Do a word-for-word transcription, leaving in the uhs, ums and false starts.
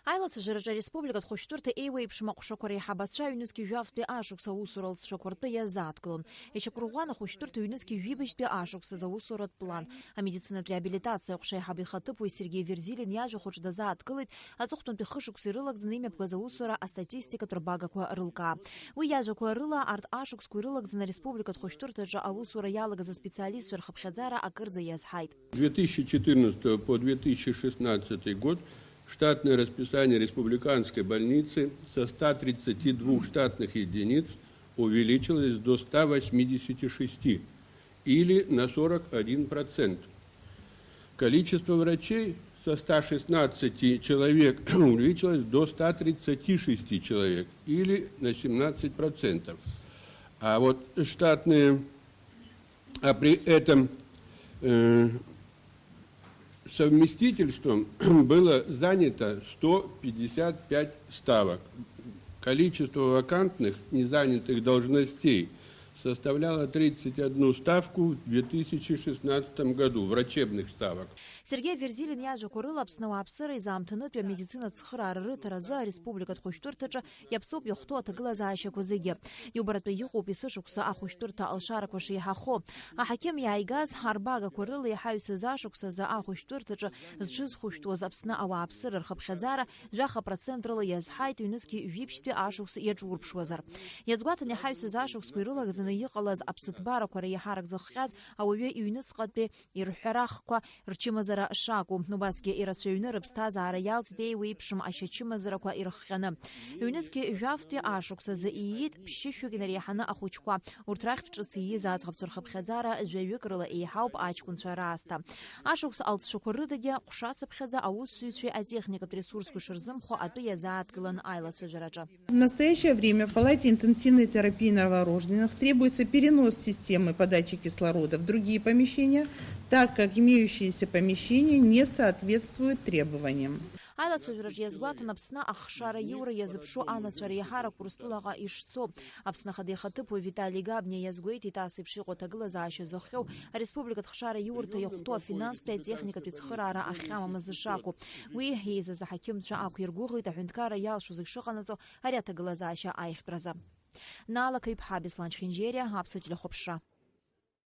Аилацәажәараҿы ареспубликатә хәышәтәырҭа еиуеиԥшым аҟәшақәа реиҳабацәа ҩнызқьи жәафтәи ашықәс аусура алҵшәақәа ртәы иазааҭгылон. Иҽақәырӷәӷәан ахәышәтәырҭа ҩнызқьи жәибжьтәи ашықәс азы аусуратә план. Амедицинатә реабилитациа аҟәша аиҳабы ихаҭыԥуаҩ Сергеи Верзилин иажәахәаҿы дазааҭгылеит аҵыхәтәантәи хышықәса ирылагӡаны имҩаԥгаз аусура астатистикатә рбагақәа рылкаа. Уи иажәақәа рыла, арҭ ашықәсқәа ирылагӡаны ареспубликатә хәышәтәырҭаҿы аусура иалагаз аспециалистцәа рхыԥхьаӡара акырӡа иазҳаит. С две тысячи четырнадцатого по две тысячи шестнадцатый год штатное расписание республиканской больницы со ста тридцати двух штатных единиц увеличилось до ста восьмидесяти шести, или на сорок один процент. Количество врачей со ста шестнадцати человек увеличилось до ста тридцати шести человек, или на семнадцать процентов. А вот штатные, а при этом, э, совместительством было занято сто пятьдесят пять ставок. Количество вакантных, незанятых должностей составляло тридцать одну ставку в две тысячи шестнадцатом году, врачебных ставок. Сергеи Верзилин иажәақәа рыла, Аԥсны ауааԥсыра изаамҭанытәи амедицинатә цхыраара рыҭаразы ареспубликатә хәышәтәырҭаҿы иаԥҵоуп иахәҭоу аҭагылазаашьақәа зегьы. Иубаратәы иҟоуп есышықәса ахәышәтәырҭа алшарақәа шеиҳахо. Аҳақьым иааигаз арбагақәа рыла иҳаҩсыз ашықәс азы ахәышәтәырҭаҿы зҽызхәышәтәуаз Аԥсны ауааԥсыра рхыԥхьаӡара жәаха процент рыла иазҳаит, ҩнызқьи жәиԥшьтәи ашықәс иаҿурԥшуазар. Иазгәаҭан иҳаҩсыз ашықәсқәа ирылагӡаны иҟалаз аԥсыҭбарақәа реиҳарак зыхҟьаз ауаҩы иҩныҵҟатәи ирҳәарахқәа рчымазара шакәу, убасгьы ирацәаҩны рыԥсҭазаара иалҵит еиуеиԥшым ашьачымазарақәа ирыхҟьаны. Ҩнызқьи жәафтәи ашықәс азы иит ԥшьышәҩык инареиҳаны ахәыҷқәа, урҭ рахьтә ҿыц ииз аӡӷабцәа рхыԥхьаӡара жәаҩык рыла еиҳауп аҷкәынцәа раасҭа. Ашықәс алҵшәақәа рыдагьы ҟәшацыԥхьаӡа аусзуҩцәеи атехникатә ресурсқәеи шырзымхо атәы иазааҭгылан аилацәажәараҿы. В настоящее время в палате интенсивной терапии новорожденных требуется перенос системы подачи кислорода в другие помещения, так как имеющиеся помещения не соответствуют требованиям. Аилацәажәараҿы иазгәаҭан Аԥсны ахшара иура иазыԥшу анацәа реиҳарак Урыстәылаҟа ишцо. Аԥсны Ахада ихаҭыԥуаҩ Витали Габниа иазгәеиҭеит, ас еиԥш иҟоу аҭагылазаашьа зыхҟьоу ареспубликатә хшара иурҭа иахәҭоу афинанстәи атехникатәи цхыраара ахьамамыз шакәу. Уи еизаз аҳақьымцәа ақәиргәыӷит аҳәынҭқарра иалшо зегь шыҟанаҵо ари аҭагылазаашьа аиӷьтәразы. Наала Қаҩԥҳа, Беслан Чхинџьериа, Аԥсуа телехәаԥшра.